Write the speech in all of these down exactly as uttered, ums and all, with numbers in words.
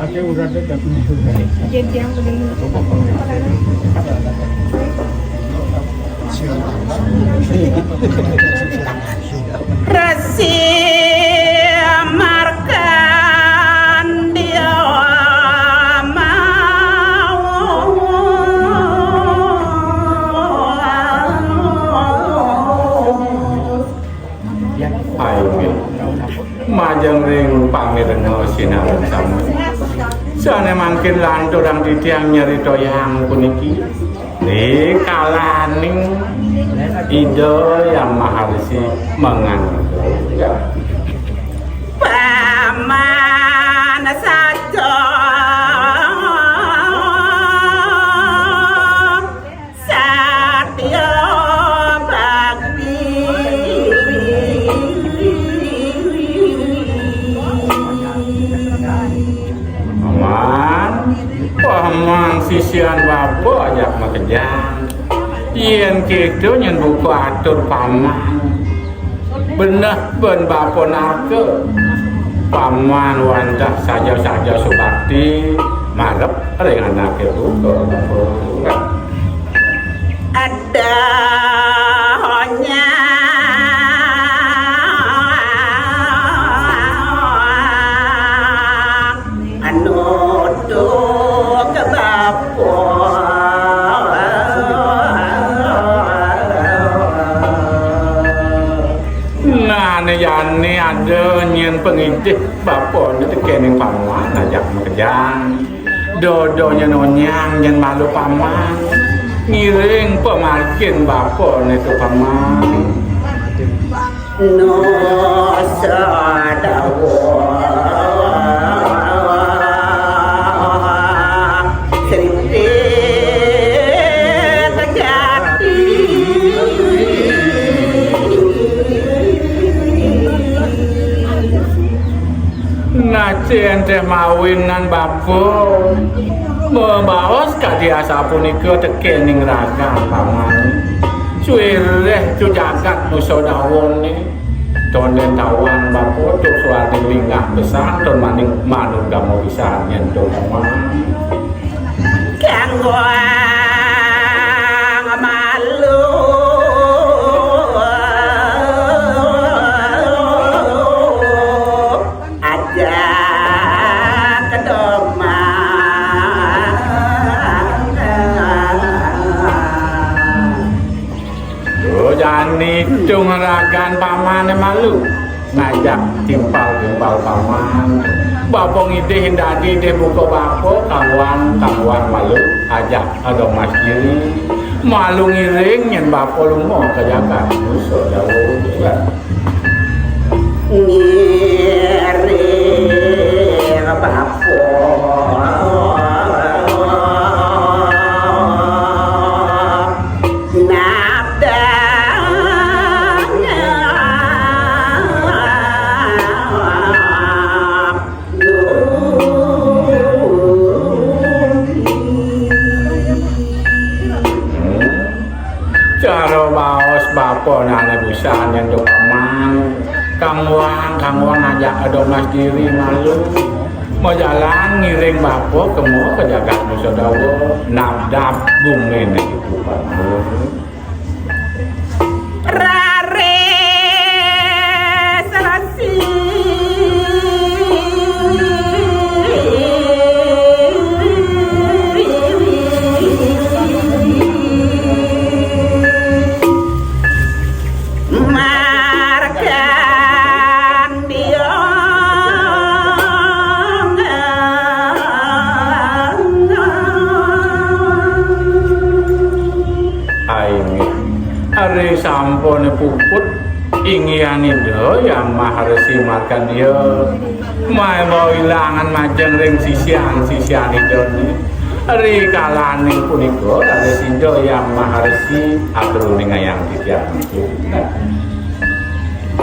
Resi Markandia mau. Hai, majeng ring pamirenga sinareng sami. Sané mangkin lanturang titiang nyaritayang puniki. Ri kalaning Ida Hyang Maharesi mangandika. Paman saja satya bakti. Paman, paman sisian bapa ajak makejang. Yén kéto nyén buka atur paman. Beneh ben bapa narka. Paman wantah saja-saja subakti marep ring anaké buka. Ada hanya anu tu ke bapa. Nah, né jani ada nyén pangidih bapané tekéning paman ajak makejang. Dodonya nonyang nyén malu paman. Ngiring pamargin bapané tu paman. Nusa dawuh Sri Tejati. Nacén téh mawinan bapa mabaos kadi asapunika tekéning ragan paman. Suwireh tu jagat Nusa Dawané. Tondén tawang bapa tur suarning linggah pesan tur maning manurgama pisan yén to paman. Kanggo malu aja kedomang. Duh, jani tung ragan pamané malu. Ngajak timpal-timpal paman. Bapa ngidih dadi deh buka bapa, kangguang, kangguang malu. Ajak ada mas diri. Malu ngiring nyén bapa lunga ka jagat. Nusa jauh. Ngiring bapa. Nabdang. Cara baos bapa nane busan yang dokaman. Kang Wang, Kang Wang ngajak ada mas diri malu. Majalan ngiring bapa kemu ke jagat Nusa Dawa. Nabdab bumi ne itu. Raris resi. Markan diong. Ai inggih. Ari sampun puput inggihan Ida Hyang Maharesi Markandeya. Maemba ilangan majeng ring sisian-sisian Ida ni. Ri kalaning punika, raris Ida Hyang Maharesi atur ningayang titiang.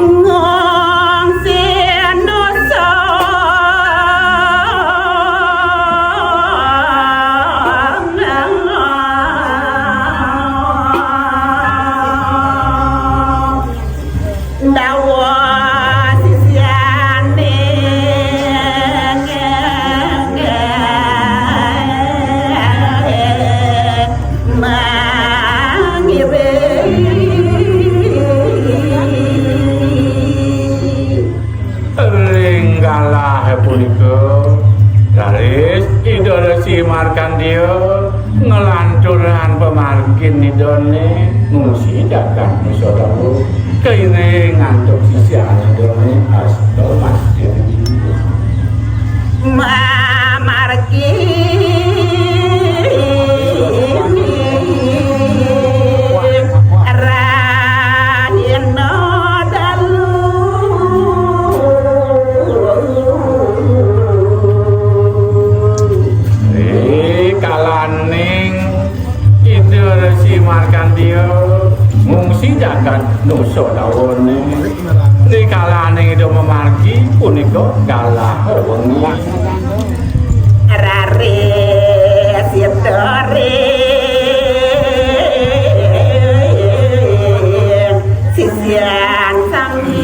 Ngong sinusa. Ndawa sisiane. Markandia nglanturang pamargin Idané ngungsi jagat Nusadawa, kairing antuk sisian Idané Astamasya. Mamargi Rahina Dalu. Ri kalaning Ida Resi Markandia ngungsi jagat Nusa Dawané. Ri kalaning Ida mamargi punika galah wengi. Raris Ida ring sisian sami.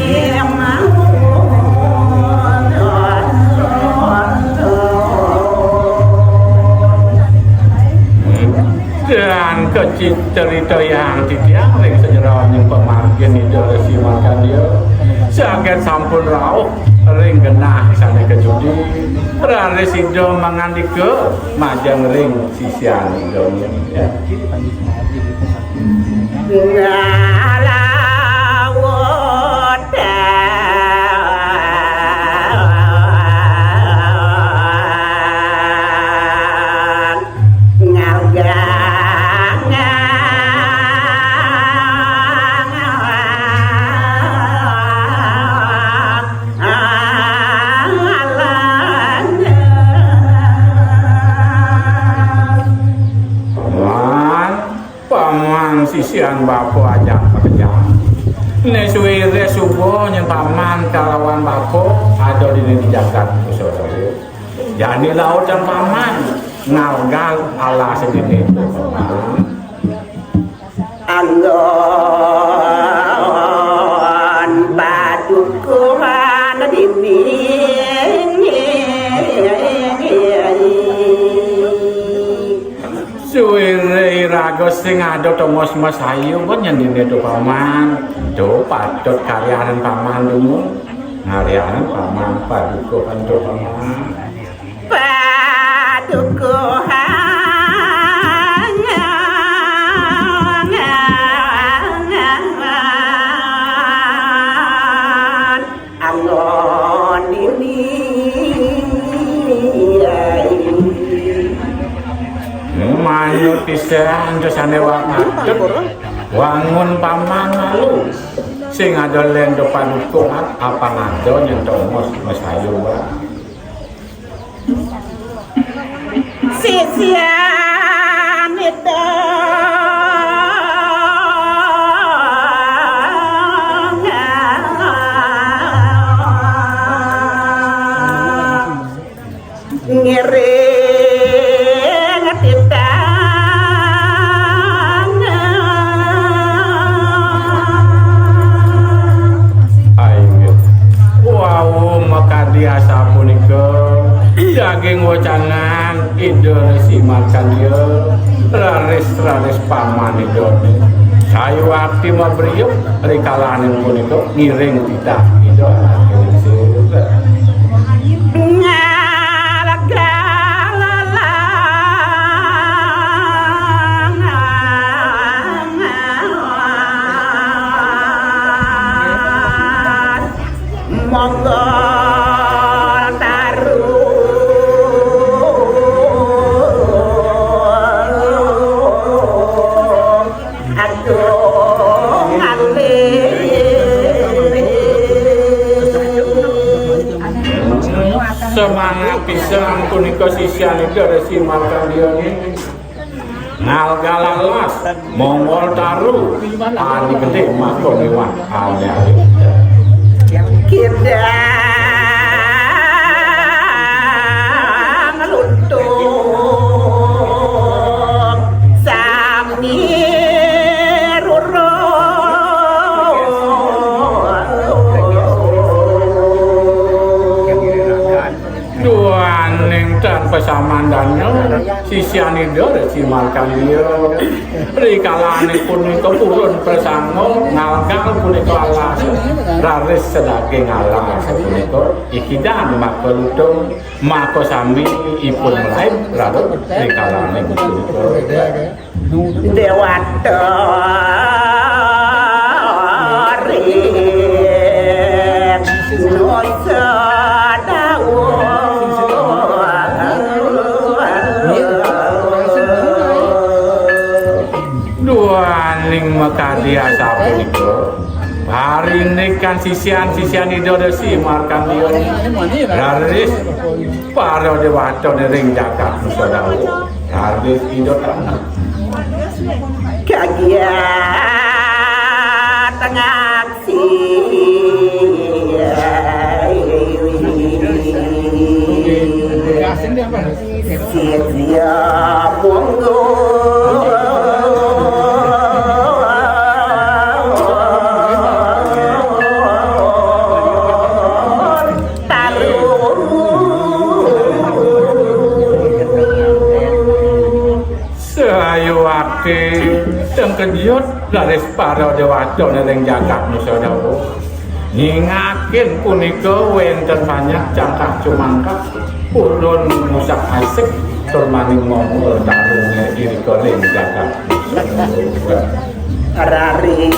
Dan kecritayang titiang ring sajeroning pamargin Ida Resi Markandia, saget sampun rauh ring genah sané kajudi, raris Ida mangandika majeng ring sisian Ida. Ngalawadan. Ngalgang. Paman, paman sisian bapa ajak pakejang. Né suwiré suba nyén paman kalawan bapa ada dini di jagat Nusantara. Jani lautang paman ngalgal alas dini. Anggon padukuhan dini. Suwiré iraga sing ada tongos masayu, ban nyandine to paman. To patut karyanin paman dumun. Ngaryanin paman padukuhan to paman. Padukuhan. Anggon dini. Manut pisan to sane wa-, patut wangun paman lalu. Sing ada len do panutuhan, apa ngado nyen tongos masayu, Mbak. Sisian itu ngiring titah. Ayo. Wau makadi asapunika daging wecangan Ida Resi Markandeya, raris-raris paman Idane. Sayuwakti mabriya rikalaning punika ngiring titah Ida Anake Lingsir. Ngalagalalang. Monggo taru. Aduh, ngalih. Semangat pisan punika sisian Ida Resi Markandeya. Ngalgalalas, monggol taru, ani gedé makon iwak, ani alit. Kidang luntung sami rurung. Duaning tan Samandana sisian Ida Resi Markandeya, rikalaning punika purun prasangga ngalgal punika alas, raris sadaging alas punika ikidan maka lutung, maka sami ipun melaib raris rikalaning punika. Dewata ring nusa dawuh. Duaning makadi asapunika, parindikan sisian-sisian Ida Resi Markandeya, raris para dewata ring jagat nusa dawuh. Raris Ida tanah. Kagiat ngaksi. Sisia monggo. Taruh. Sayuwakti tengkejut raris para dewata ning jagat Nusa Dawuh. Nyingakin punika wenten banyak cangkah cumangkah purun ngusak asik tur maning mongol tarunge irika ning jagat Nusa Dawuh. Raris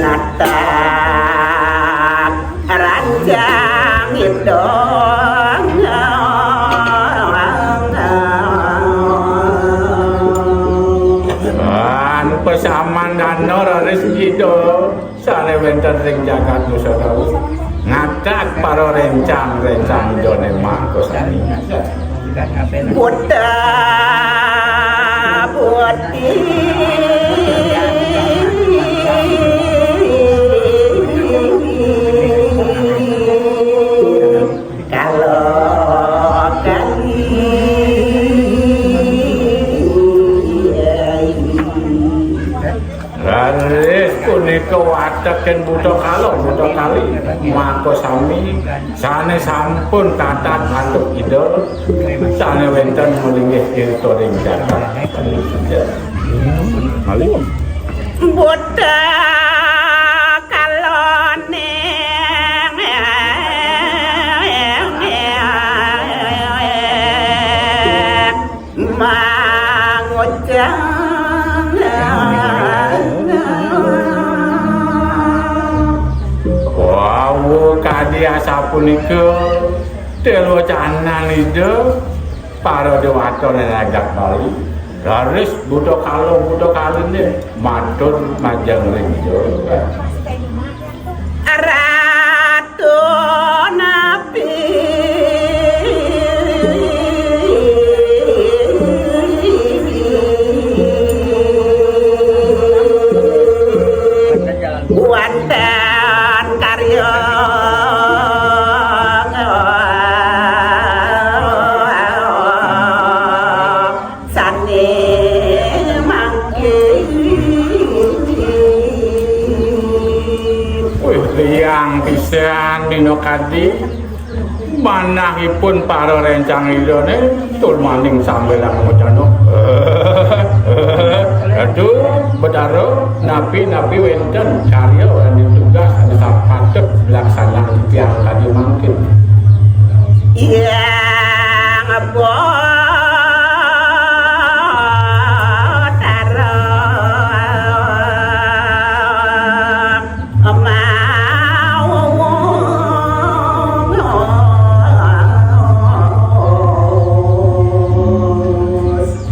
ngatah rancang idong. Lan pesaman dana raris ida sane wenten ring jagat Nusa Dawuh. Ngatah para rencang-rencang idane mangko sami. Buta boti. Kala kali. Raris punika watekin buta kala, buta kali. Maka sami sane sampun katah antuk ida, sane wenten malinggih tirta ring jagat. Malih. Buta kalane mangucap. Wau kadi asapunika, tilu canan ida para dewata ning jagat Bali. Raris buta kala, buta kaline matur majeng ring ida. Ratu napi wonten karya sane mangkin. Wih, liang pisan minakadi manahipun para rencang idane tur maning sambilang macana. Aduh, Betara, napi-napi wenten karya lan tugas anu sapatut dilaksanakan tiang kadi mangkin. Yang Betara mau.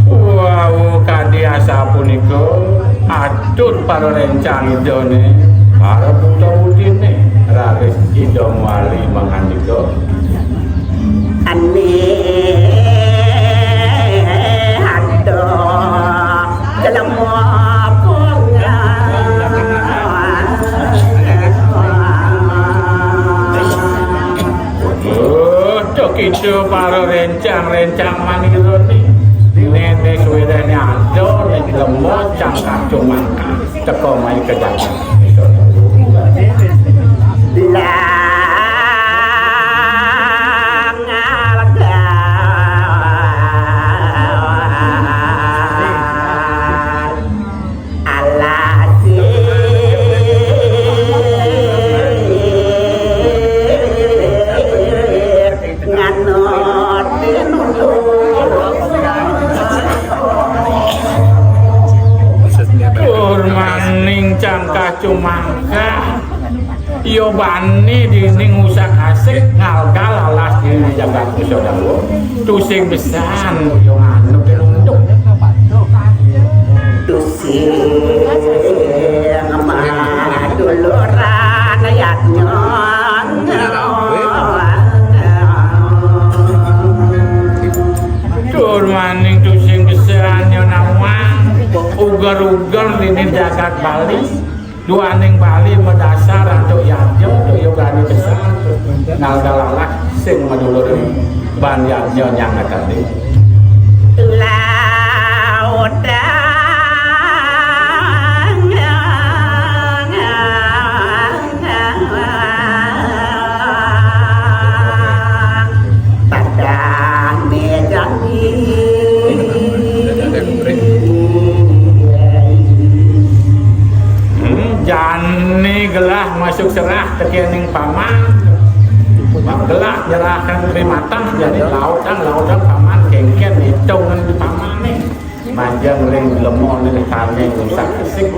Wau kadi asapunika, atut para rencang idane, para putra putrine, raris ida mawali mangandika. Ane ada jelema pungan. Duh, duh, kita para rencang-rencang manira ni. Nenek suwedane ada, nek jelema cangkang cumangkang. Teka mai ke jagat. Langal Cumangka, ya bani dini ngusak-asik, ngalga lalas dini jagat Kusadawa. Tusing besan, ya anu pinunduk. Tusing maduluran yadnya. Tur maning tusing besan ya nawang, uger-uger dini jagat Bali. Duaning Bali madasar antuk yadnya, antuk yogane besar. Ngalga lalas sing madulur ban yadnya nyang tadi. Laudang. Padang Medan. Hmm, jani gelah masuk serah tekening paman. Gelah nyerahkan kerimatah, jadi lautang, lautang paman kengken hitungan di paman nih. Manjang ring lemon ring tane rusak fisik.